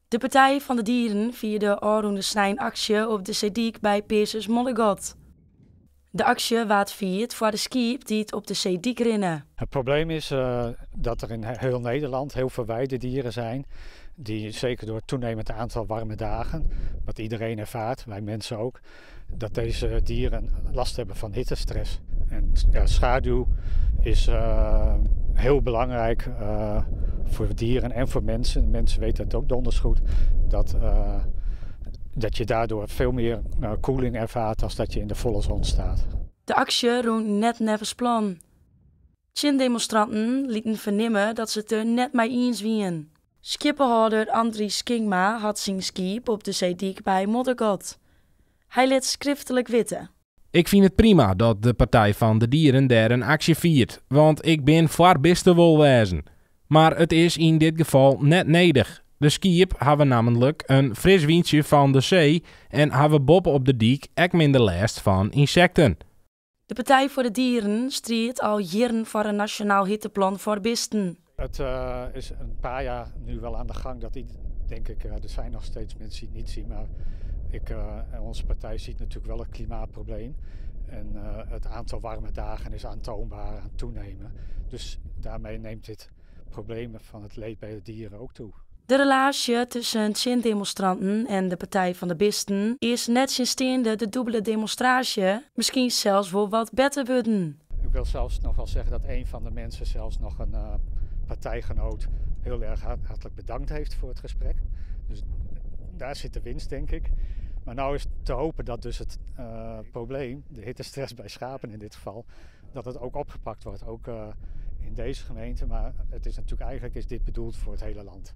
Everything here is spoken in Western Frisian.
De Partij van de Dieren fierde ôfrûne snein aksje op de seedyk by Peazens-Moddergat. De aksje waard fierd foar de skiep dy't op de seedyk rinne. Het probleem is dat er in heel Nederland heel veel weidedieren zijn die zeker door het toenemend aantal warme dagen, wat iedereen ervaart, wij mensen ook, dat deze dieren last hebben van hittestress. En ja, schaduw is heel belangrijk voor dieren en voor mensen. Mensen weten het ook donders goed, dat je daardoor veel meer koeling ervaart als dat je in de volle zon staat. De aksje rûn net neffens plan. Tsjindemonstranten lieten fernimme dat se it der net mei iens wienen. Skieppehâlder Andries Kingma hat syn skiep op de seedyk by Moddergat. Hy lit skriftlik witte. Ik fyn it prima dat de Partij van de Dieren dêr in aksje fiert, want ik bin foar bistewolwêzen. Mar it is yn dit gefal net nedich. De skiep hawwe nammentlik in fris wyntsje fan de see en hawwe boppe op de dyk ek minder lêst fan ynsekten. De Partij voor de Dieren striidt al jierren foar in nasjonaal hitteplan foar bisten. Het is een paar jaar nu wel aan de gang dat, denk ik, er zijn nog steeds mensen die het niet zien, maar onze partij ziet natuurlijk wel het klimaatprobleem. En het aantal warme dagen is aantoonbaar aan het toenemen. Dus daarmee neemt dit probleem van het leed bij de dieren ook toe. De relaasje tusken tsjindemonstranten en de Partij van de Bisten is nettsjinsteande de dûbele demonstraasje miskien sels wol wat better wurden. Ik wil zelfs nog wel zeggen dat een van de mensen zelfs nog een partijgenoot heel erg hartelijk bedankt heeft voor het gesprek. Dus daar zit de winst, denk ik. Maar nou is te hopen dat dus het probleem, de hittestress bij schapen in dit geval, dat het ook opgepakt wordt. Ook in deze gemeente, maar het is natuurlijk eigenlijk is dit bedoeld voor het hele land.